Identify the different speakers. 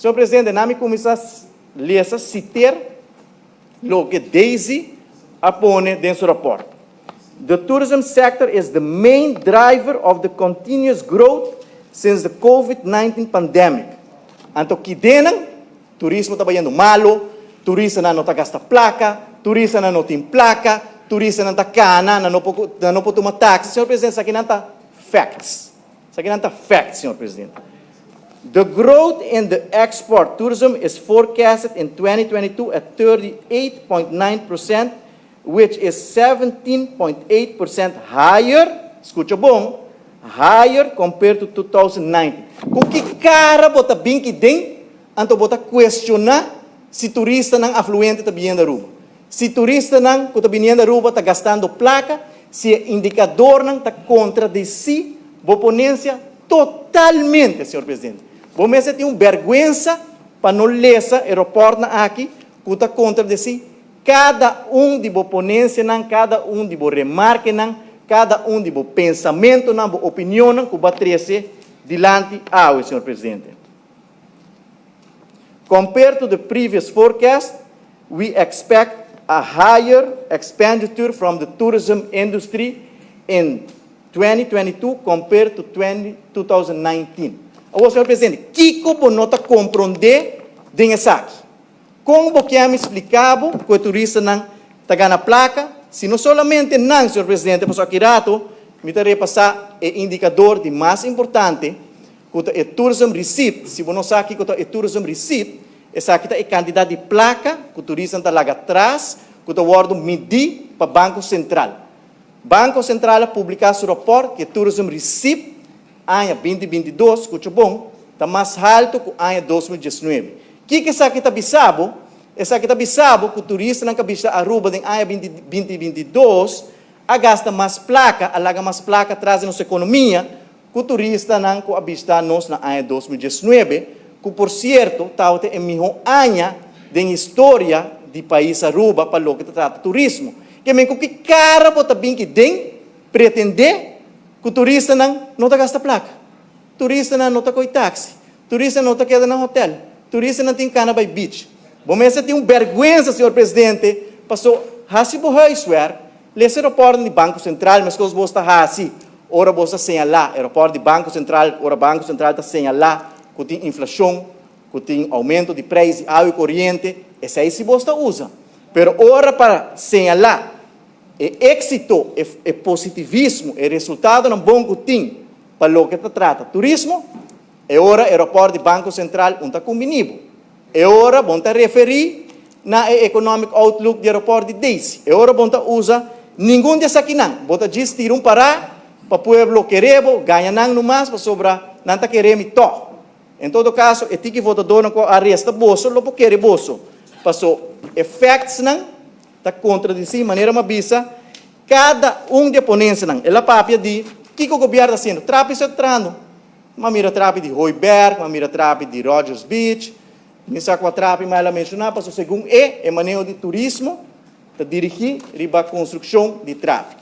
Speaker 1: Señor Presidente, laga mi kuminsá lesa, sita loke DESI a pone den su rapport. "The tourism sector is the main driver of the continuous growth since the COVID-19 pandemic." Anto kidena, turismo ta bayendo malo, turistanan no ta gasta plaka, turistanan no tin plaka, turistanan ta kana, nan no por tuma taxi. Señor Presidente, esakinan ta facts. Esakinan ta facts, señor Presidente. "The growth in the export tourism is forecasted in 2022 at 38.9%, which is 17.8% higher," skucha bon, "higher compared to 2019." Ku ki kara bo ta bin aki den, anto bo ta kuestioná si turistanan afluente ta biniendo Aruba? Si turistanan ku ta biniendo Aruba ta gastando plaka, si indikadornan ta kontradesí bo ponensia totalmente, señor Presidente. Bo mester tin un bèrgwensa pa no lesa e rapòrtnan aki, ku ta kontradesí kada un di bo ponensianan, kada un di bo remarkenan, kada un di bo pensamentunan, bo opinionnan, ku bo a trese dilanti awe, señor Presidente. "Compared to the previous forecast, we expect a higher expenditure from the tourism industry in 2022 compared to 20, 2019." Awor, señor Presidente, kiko bo no ta komprondé den esaki? Kon bo ke mi splika ku e turistanan ta gana plaka, si no solamente nan, señor Presidente, pasobra aki rato, mi ta repasá e indikadó di mas importante, ku ta e tourism receipt. Si bo no sa kiko ta e tourism receipt, esaki ta e kantidat di plaka ku turista ta laga atras, ku ta wòrdu midí pa Banko Sentral. Banko Sentral a publiká su rapport ku tourism receipt aña 2022, skucha bon, ta mas haltu ku aña 2019. Kiko esaki ta bisa bo? Esaki ta bisa bo ku turistanan ku a bishitá Aruba den aña 2022 a gasta mas plaka, a laga mas plaka atras den nos ekonomia, ku turistanan ku a bishitá nos na aña 2019, ku por sierto, tabata e mihó aña den historia di pais Aruba pa loke ta trata turismo. Ke men ku ki kara bo ta bin aki den pretendé ku turistanan no ta gasta plaka? Turistanan no ta koi taxi. Turistanan no ta keda na hotel. Turistanan tin kana bai beach. Bo mester tin un bèrgwensa, señor Presidente, paso hasi bo huiswerk, lesa rapport di Banko Sentral, meskos bo ta hasi, ora bo ta señalá, rapport di Banko Sentral, ora Banko Sentral ta señalá ku tin inflashon, ku tin oumento di preis di awa i koriente, esei sí bo ta usa. Pero ora pa señalá e éksito, e positivismo, e resultadonan bon ku tin pa loke ta trata turismo, e ora e rapport di Banko Sentral no ta kumbiní bo. E ora bo ta referí na economic outlook di rapport di DESI. E ora bo no ta usa ningun di esakinan. Bo ta djis tira un pará pa pueblo kere bo, gaña nan no mas pasobra nan ta kere mi to. En todo kaso, e tiki votadónan ku a resta boso, lo por kere boso. Paso e factsnan ta kontradesí, manera m'a bisa, kada un di e ponensianan. El a papia di kiko gobièrnu ta hasiendo. Trapi ta trahando. M'a mira trapi di Hooiberg, m'a mira trapi di Rogers Beach, mi sa kua trapi mas el a menshoná, paso segun e maneho di turismo, ta dirigí riba konstrukshon di trapi.